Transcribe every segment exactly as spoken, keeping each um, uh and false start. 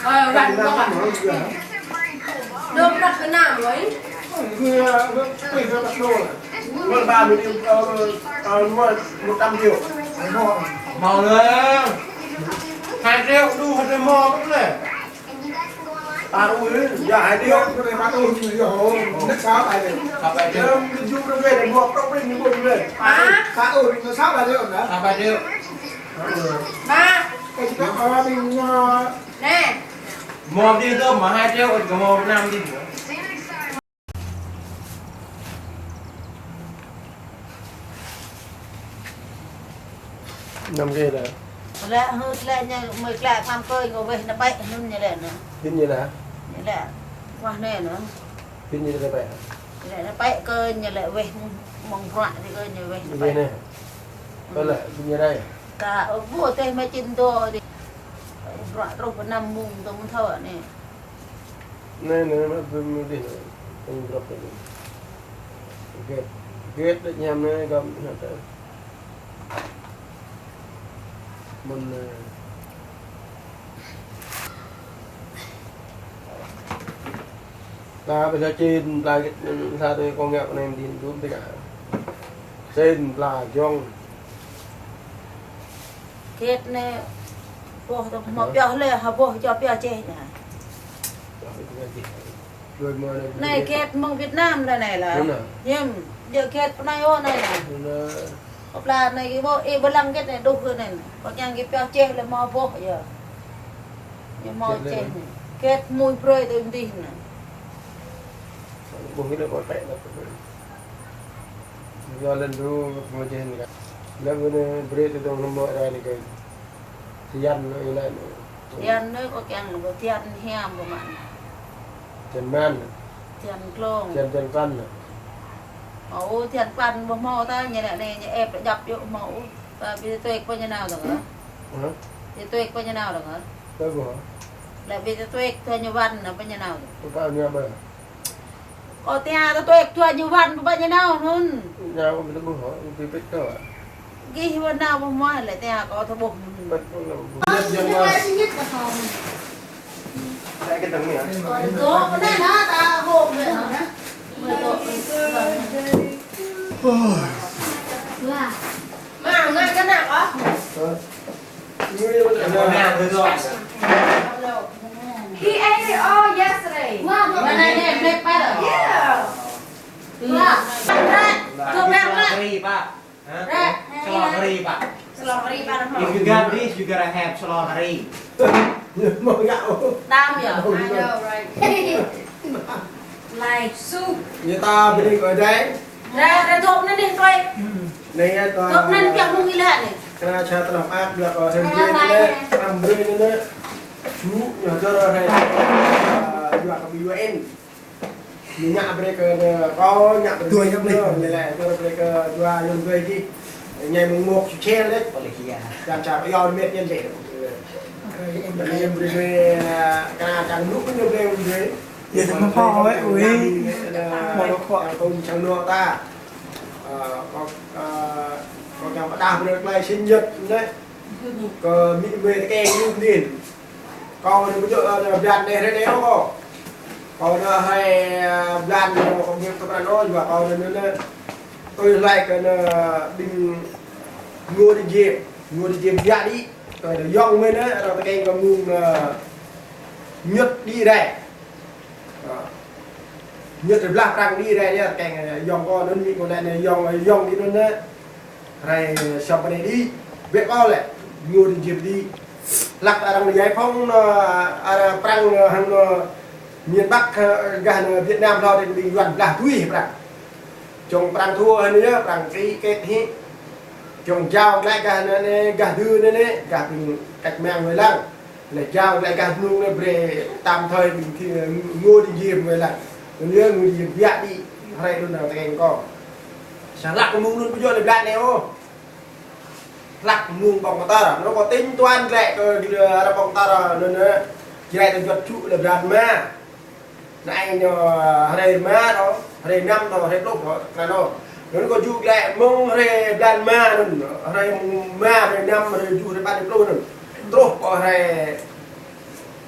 Ờ, bạn có bạn. Được đặt cái nào ấy? Người, người, người, người bắt đầu. Người ba mươi triệu, ờ, ờ, một, một trăm triệu. Màu nữa. Hai triệu, đủ hai triệu màu nữa. Ta đủ, giờ hai triệu. Cái này mà tôi chỉ có hổ, nước sáu hai triệu. Sáu hai triệu. Chứ mình dùng nó về để mua, trong cái mình mua về. Hả? Ta đủ, nó sáu hai triệu hả? Sáu hai triệu. Ba. Cái gì đó, ờ, mình, ờ, nè. Mua đi thôi mà hai triệu, còn mua năm đi nữa. Năm cái đó. Lĕ hư lĕ ñu mơi klă pam kơi ngô weh na pai nun ñu lĕ na. Hin ñu là. Ñu lĕ. Wah nê na. Hin ñu là pai. Lĕ na pai kơi ñu lĕ weh mong bruă thì kơi ñu weh na pai. Weh nê. Kơi lĕ hin ñu đây. Ka bu teh ma chin do đi. Bruă truh pơ năm mông tông thơ nê. Nê, nê, mă bơm đi nê. Tông drop đi. Gate. Gate đĕ ñam nê, găm hă tơ. Mơ̆n nê. Ta ƀơi sa čin, ta gate, sa tơ kông ngă nê, din dum tơ ka. Čin, pla, jong. Gate nê, boh tơ hmâo pioh lĕ, ha boh čô pioh čeh nê. Nê gate mơ̆ng Việt Nam lĕ nê lah. Hiam, djơ̆ gate pơ anai ôh nê lah. Kơ pla nê kơ boh, ih ƀơi lăng gate nê đuh kơ nê. Kơ kiăng kơ pioh čeh lĕ hmâo boh yơh. Ñu hmâo čeh nê. Gate mui brơi tơ dih nê. Boh gate boh pĕ lĕ. Yua lĕ đu mơ̆ čeh nê. Lĕ bơ nê brơi tơ dong nơm mơ̆ rai nê kơ. Tian nê lĕ nê. Tian nê kơ kiăng nê, tian hiam bơ mă nê. Tian man. Tian klông. Tian, tian pan nê. Ơ, tian pan bơ hmâo ta, ñu lĕ nê, ñu ĕp lĕ djăp yơh hmâo. Ta ƀu tuek pơ ñu nao dong hă? Hă? Ƀu tuek pơ ñu nao dong hă? Tuek hă? Lĕ ƀu tuek tơ ñu wăn nê pơ ñu nao dong. Pơ ñu bơ. Kơ tia tơ tuek tơ ñu wăn pơ ñu nao nun. Nao ƀu tơ ƀuh hă, ƀu pĭt tơ. Gih wăn nao ƀuh mơ̆ lĕ tia kơ tơ ƀuh nun. Pĭt ƀuh lĕ ƀuh. Lĕ kơ tơ̆ng nê hă? Kơ tơ̆ng nê hă, ta hŏk nê hă? Mă ngă kơ nă kơ? He ate it all yesterday. Wow, no, no, no, no, no. Yeah. Wow. Strawberry, Pak. Hah? Strawberry, Pak. Strawberry, Pak. If you got this, you gotta have strawberry. Đam yơh. I know, right? Like soup. Ñu ta bơni kơ Adai. Ră, ră dŏp anŭn dih, tuai. Anai yơh, tuai. Dŏp anŭn pioh mơ̆ng ih lĕ anai. Kơnă čar tơnap ăt, biă kơ sem biă anai, anai. Anăm brơi anai. Ñu, ñu čơrơ anai. Ơ, yua kơ bi yua en. Ñu ngă brơi kơ anai, kâo ngă brơi kơ anai, anai lĕ, čơrơ brơi kơ yua yua brơi dih. Anai mơ̆ng mok su čel lĕ. Ƀôleh ya. Čar čar kơ yua met ñen lĕ. Anai brơi anai, kơnă čar mơnŭ anai brơi brơi. Yơh, tơmă pha wĕ, ui. Mă lŏ kŏ. Yang kông čang nô ta. Ơ, kâo, ơ, kâo kiăng pơdah brơi tơlơi sinh nhật anai. Kơ mĭ mơi tơkeng lu din. Kâo anai ƀu djơ̆, ơ, blan anai hrơi anai ôh kâo. Kâo anai hrơi, ơ, blan anai kâo ƀu tơpă anŭn, yua kâo anai anai. Tui hlơi kơ anai ƀing ngô đi jep, ngô đi jep biă đĭ. Kơ anai yŏng mơi anai, arăng tơkeng kơ mơ̆ng anai ñŭt đĭ rai. Ơ. Ñŭt rai blah prăng đĭ rai anai, tơkeng, ơ, yŏng kâo anŭn mĭ kâo anai, anai yŏng, yŏng đĭ anŭn anai. Rai sŏp anai đĭ, wĕ kâo lĕ, ñu đĭ jep đĭ. Hlăk arăng giải phóng anai, arăng prăng anai, hăng anai, miền Bắc, ơ, gah anai Việt Nam hlâo đĭ ƀing Yuan blah tui prăng. Čong prăng thua anai yơh, prăng ký kết hĭ. Čong jao glaĭ gah anai, anai, gah dư anai, anai, gah ƀing cách mạng người lăng. Lĕ jao glaĭ gah mơnŭng anai brơi tạm thời ƀing ki, ngô đi jep mơi lăng. Anŭn yơh ngô đi jep biă đĭ, hrơi anŭn arăng tơkeng kâo. Sa hlăk mơnŭng anŭn ƀu djơ̆ lĕ blan anai ôh. Hlăk mơnŭng ƀơ̆ng mơtar. Anŭn kâo tính toán glaĭ kơ, kơ arăng ƀơ̆ng mơtar anŭn anai. Jrai tơjuăt čŭ lĕ blan rơma. Anai ñu hrơi rơma đôč, hrơi năm đôč, hrơi pluh đôč, kơnă anŭn. Anŭn kâo djơ̆ glaĭ mơ̆ng hrơi blan rơma anŭn, hrơi mơ̆ng rơma, hrơi năm, hrơi tơjuh, hrơi păt, hrơi pluh anŭn. Truh kơ hrơi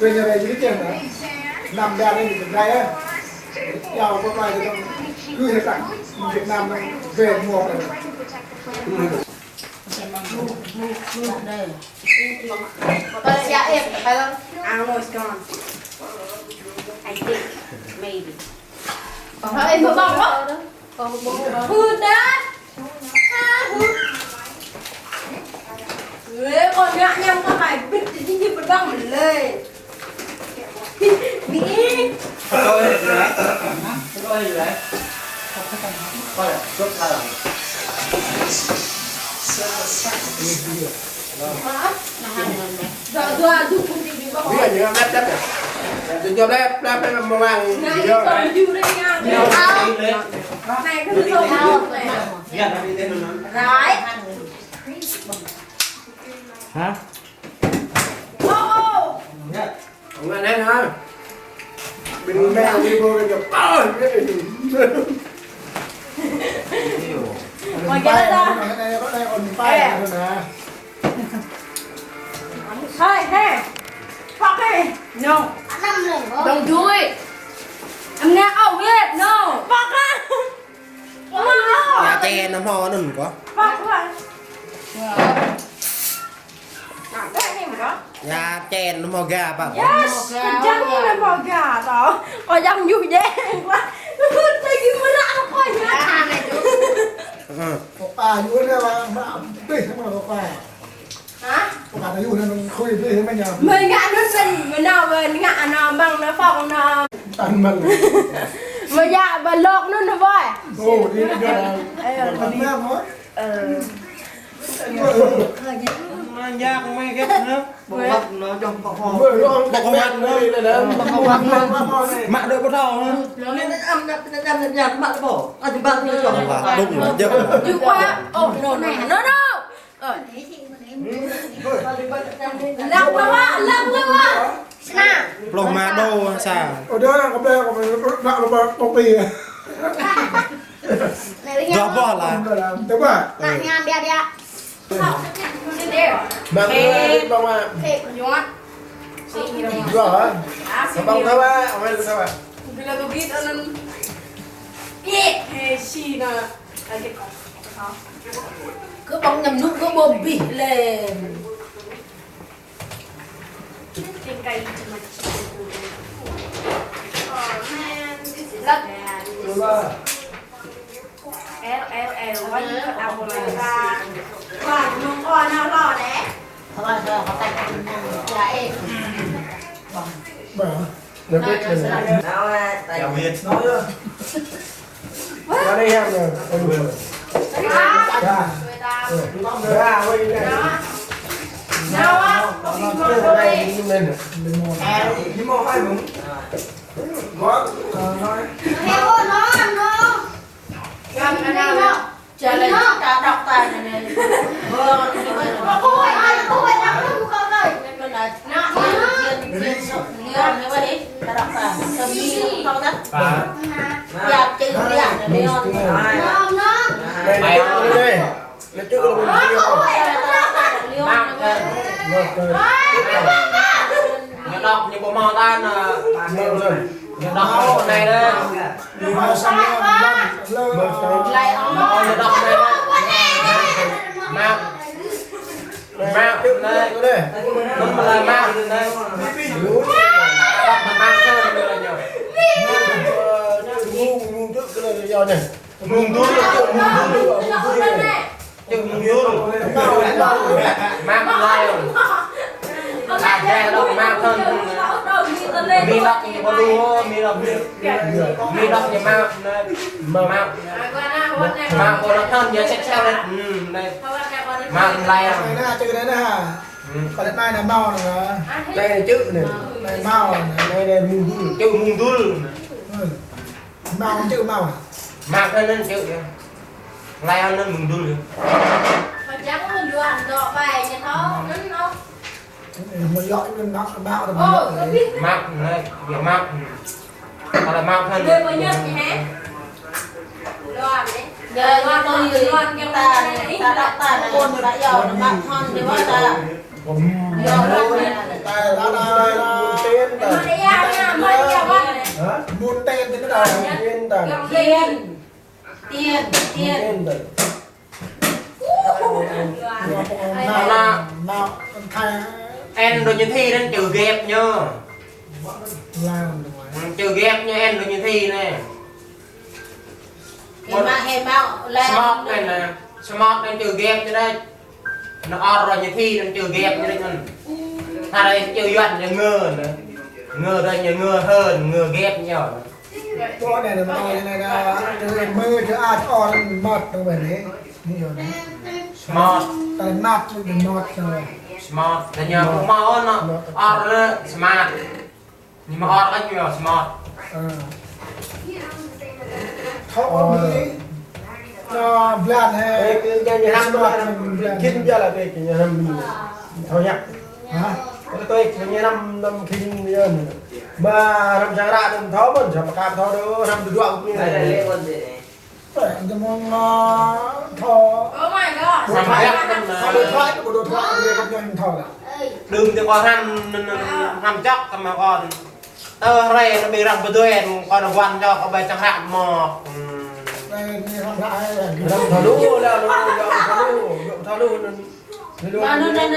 Quê nhà này chứ tiền hả? Năm đa đây thì đa á. Giàu có mai thì cứ thế cả. Việt Nam nó về mua rồi. Đây. Kepala siapa? Kepala. I don't know, it's gone. I think. Maybe. Kepala ibu bang, Pak. Udah. Ê, con ngã nhầm con phải bịt cái gì bật đằng lê. Đi. Tôi là, tôi là, coi là, rất là. Hả? Dua, dua, dua, pun di bawah. Iya, jangan lép-lép ya. Jangan lép-lép, lép, lép, mau ngang. Nah, iya, itu kan. Juri yang Iya, nanti deh. Nah, itu tuh. Iya, nanti deh, Nona. Right. Hả? Oh, oh. Iya. Không ngại nén hả? Bình mẹ đi vô đây kìa. Ôi, cái đó. Cái này, cái này còn phải. Ê. Thôi, hey. Fuck it. No. Don't do it. I'm not out yet. No. Fuck it. Nhà chè nó mò nын có. Fuck it. Nhà chè nó mò gà bác. Yes, kejang ni lah mò gà tau. Kau yang yu je. Lagi mana apa ya? Papa yu ni lah, mak bih mana papa. Hả? Papa ta yu ni khui bih mana. Mày ngã nó sinh, mày nào mày ngã nó bằng nó phong nó. Tan măng. Mày dạ bà lộc nó nó boy. Ồ, đi ra. Ê, đi. Tan măng hả? Ờ. Mang jak mày ghét nữa. Bộ mặt nó trong bọc hoa. Bọc hoa. Bọc hoa. Mă đôi bột thau hả? Nó nên ăn, ăn, ăn, ăn, ăn, mă bộ. Ăn thì bạn nó trong. Đúng là dơ. You are, oh, no, no, no, no. Lăng lăng lăng. Pluh rơma đô sa. Ơ, đơ, kơ ƀlĕ, kơ ƀlĕ, kơ ƀlĕ, kơ ƀlĕ. Dua boh lah. Tơƀă. Nah, yang biar dia. Bang, bang, bang. Dua, ha? Bang, bang, bang. Gula gubit anun. Ih, eh, si na. Kơ ƀong ñăm nuk kơ ƀơm bih lem. Lăp. L, L, L, wah, ñu kơ đau lơi. Wah, ñu kơ nao lo đe. Wah, wah, wah, wah, wah, wah. Ba. Trả lời ta đọc ta này này. Ờ, Ñu đọc ñu ƀu hmâo ta nă. Ñu đọc anai đê. Ñu hmâo sang lơ, lơ, lơ. Hmâo ñu đọc anai đê. Mă. Mă anai. Mơ̆n mă lơi mă anai. Đọc mă mă kơ ñu lơi ñu. Mơ̆ng, mơ̆ng tŭ kơ lơi ñu anai. Mơ̆ng dul, mơ̆ng dul, mơ̆ng dul. Čư̆ mơ̆ng dul. Mă mă lơi. Adai đok mă thơ̆n. Mi đok ñu ƀu đu, mi đok, mi đok ñu mă. Mă. Mă ƀu đok thơ̆n, ñu sĕt sĕt đĕt. Mă lơi. Anai nă, čư̆ anai nă. Kơ lĕ anai nă mă nă. Anai čư̆ anai. Anai mă nă. Anai mơ̆ng dul. Čư̆ mơ̆ng dul. Mă, čư̆ mă. Mă kơ anŭn čư̆ yơh. Lăi anŭn mơ̆ng dul yơh. Mă jang mơ̆ng dul anŭn dŏ ƀai ñu thâo anŭn ôh. Mă yŏk anŭn mă, mă, mă. Mă, lăi, yơh mă. Kơ lĕ mă kơ anŭn. Người mă nhật nhỉ hả? Loan đấy. Giờ tôi ta, ta đọc ta này, ta yơh, mă kơ anŭn đi mă ta. Môn tên thì nó là tên tên. Tên. Tên, tên. Tên tên. Ană, N dŏ ñu thi anŭn čư̆ gep ñu. Čư̆ gep ñu N dŏ ñu thi anai. Hơmă, hơmă, lĕ. Smart anai nă. Smart anai čư̆ gep ñu đĕč. Nă ôr ră ñu thi anŭn čư̆ gep ñu đĕč anŭn. Tha ră čư̆ Yuan ñu ngơ nă. Ngơ ră ñu ngơ hơn, ngơ gep ñu. Ƀô̆ anai nă, mă anai nă, čư̆ mơ, čư̆ a, čư̆ ôr, mơmŏt anŭn ƀơi anai. Anai yơh anai. Smart. Tơlơi măt čư̆ mơmŏt anai. Smart. Tơña mơ̆ ôh nă. Ôr smart. Ñu mă ôr kơ ñu smart. Thâo ôh mi. Nă blan hă. Ơ, kơ ñu ñu năm smart blan. Khĭn biă lă kơ ñu năm mi. Thâo ñu. Hă? Kơ tui ñu năm năm khĭn biă. Mă năm sang ră năm thâo mơ̆n, samơ̆ kơ thâo đôč, năm dua dua mi. Ơ, ñu mơ̆ng, ơ, thâo. Oh my God. Thâo điện thoại, thâo điện thoại, thâo điện thoại, thâo điện thoại. Đưm tơ kơ năm, năm, năm, năm čŏk tơ mă kơ. Tơ hrơi anai ƀing arăng pơdơi, kơ anai ƀuăn čŏk, kơ ƀai čang ră mơ̆. Ơ, ñu năm ră, ơ, năm thâo lu, lu, lu, lu, thâo lu, lu, lu. Mă anŭn anŭn,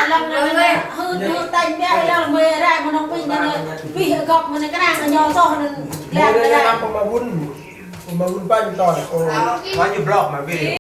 lăng anŭn, hưn, hưn tañ biă, lăng mơi rai mơnong pinh anŭn, pih gŏp mơnong kơnang, ñu soh anŭn, lăng anŭn. Mă anŭn pơmă wun, pơmă wun panh tơl. Ơ. Wah ñu blok mă video.